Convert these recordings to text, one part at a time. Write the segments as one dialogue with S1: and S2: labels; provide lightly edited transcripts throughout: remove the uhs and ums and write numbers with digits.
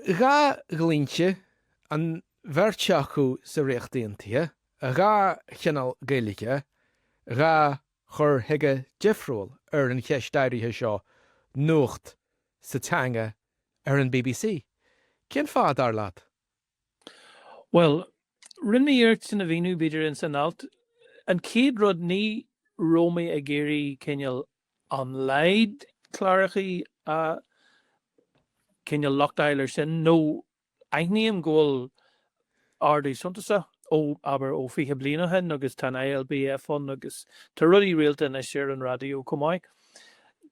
S1: 2 dhlínse, an bheirt acu sa Ríocht Aontaithe, 2 chineál Gaeilge, 2 chur chuige difriúil ar an cheist áirithe seo, nuacht sa teanga ar an bbc. Cén fáth, dar leat?
S2: Bhuel, rinne mé iarracht sin a mhíniú, b'fhéidir, ins an alt. An chéad rud, ní raibh mé ag iarraidh cineál an laghad clárachaí a cineál locht a fháil air sin, nó aithním go bhfuil ardú suntasach ó, abair, ó 20 bliain ó shin agus tá an ILBF ann agus tá rudaí rialta anois ar an raidió chomh maith,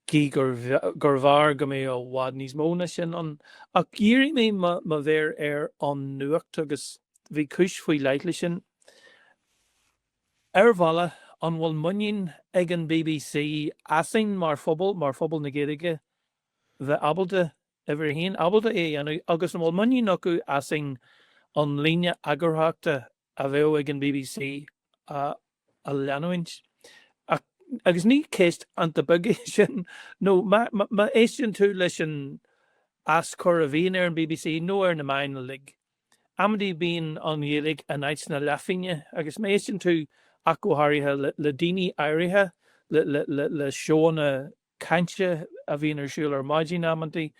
S2: gidh gurbh fhearr go mbeadh i bhfad níos mó ná sin ann. Ach dhírigh mé mo mhéar ar an nuacht agus bhí cúis faoi leith leis sin. Ar bhealach, an bhfuil muinín ag an bbc asainn mar phobal, mar phobal na Gaeilge, bheith ábalta, uimhir a haon, ábalta é a dhéanamh agus an bhfuil muinín acu asainn an líne eagarthóireachta a bheadh ag an bbc a leanúint? Ach, agus ní ceist iontach beag é sin, nó má éisteann tú leis an aschur a bhíonn ar an bbc nó ar na meáin uilig, Amantaí bíonn an Ghaeilge in áit na leathphingne agus má éisteann tú ach go háirithe le daoine áirithe, le seóanna cainte a bhíonn ar siúl ar maidin amantaí,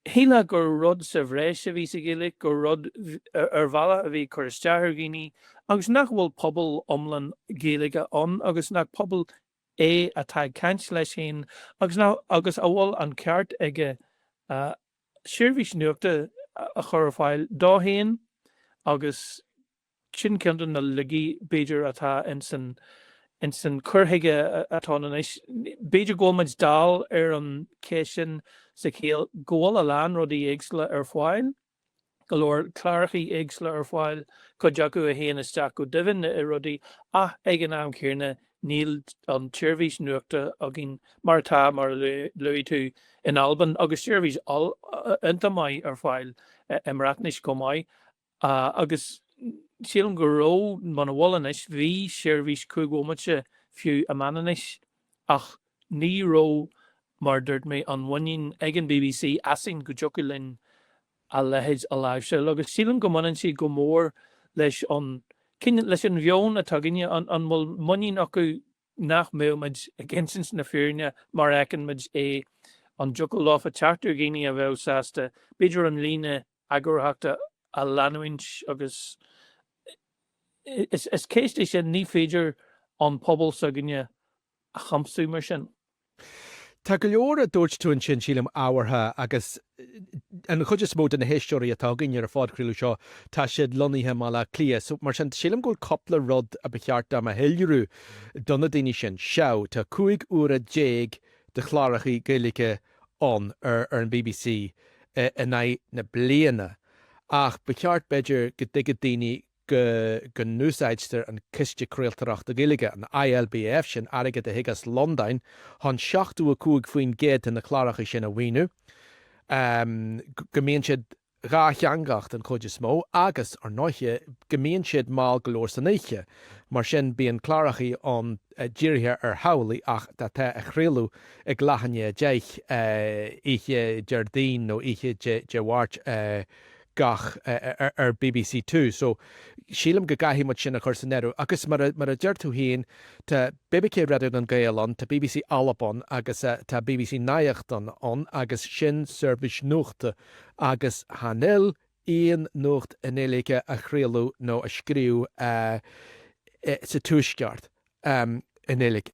S2: shílfeá gur rud sa bhreis a bhí sa Ghaeilge, gur rud ar bhealach a bhí ag cur isteach ar dhaoine agus nach bhfuil pobal iomlán Gaeilge ann agus nach pobal é atá ag caint leis féin agus nach agus a bhfuil an ceart aige seirbhís nuachta a chur ar fáil dó féin agus sin ceann de na laigí b'fhéidir atá ins an ins an cur chuige atá ann anois. B'fhéidir go bhfuil muid dall ar an cheist sin sa chiall go bhfuil a lán rudaí éagsúla ar fáil. go leor clárachaí éagsúla ar fáil, cuid acu a théann isteach go doimhin i rudaí, ach ag an am céanna níl an tseirbhís nuachta againn mar atá, mar a luaigh tú, in Albain, agus seirbhís iontach maith ar fáil i mBreatnais chomh maith. Agus sílim go raibh, muna bhfuil anois, bhí seirbhís 5 bhomaite fiú i Manainnis ach ní raibh, mar a dúirt mé, an mhuinín ag an bbc asainn go dtiocfadh linn a leithéid a láimhseáil agus sílim go mbaineann sé go mór leis an, leis an mheon atá againne, an bhfuil muinín acu nach mbeadh muid ag insint na fírinne mar a fheiceann muid é, an dtiocfadh leofa teacht ar dhaoine a bheadh sásta b'fhéidir an líne eagarthóireachta a leanúint agus is ceist é sin, ní féidir an pobal s'againne a chumasú mar sin.
S1: Tá go leor a dúirt tú ansin, sílim, ábhartha agus an chuid is mó de na héisteoirí atá againn ar an phodchraoladh seo, tá siad lonnaithe i mBaile Átha Cliath. So, mar sin, sílim go bhfuil cúpla rud a ba cheart dom a shoiléiriú do na daoine sin. Sea, tá 15 uaire de chlárachaí Gaeilge ann ar an bbc in aghaidh na bliana ach ba cheart, b'fhéidir, go dtuigfeadh daoine go go n-úsáidtear an Ciste Craoltóireachta Gaeilge, an ILBF, sin airgead a thig as Londain, chun 75% de na cláracha sin a mhaoiniú, go mbíonn siad dhátheangach den chuid is mó agus, ar ndóiche, go mbíonn siad mall go leor san oíche. Mar sin, bíonn clárachaí ann dírithe ar theaghlaigh ach atá á chraoladh ag leath i ndiaidh 10, oíche Déardaoin nó oíche Dé Mháirt. gach ar bbc Two. So, sílim go gcaithfidh muid sin a chur san áireamh. Agus mar a mar a deir tú féin, tá BBC Raidió nan Gael ann, tá BBC Alba ann agus tá BBC Nuachd ann agus sin seirbhís nuachta agus chan fhuil aon nuacht i nGaeilge á chraoladh nó á scríobh sa Tuaisceart i nGaeilge.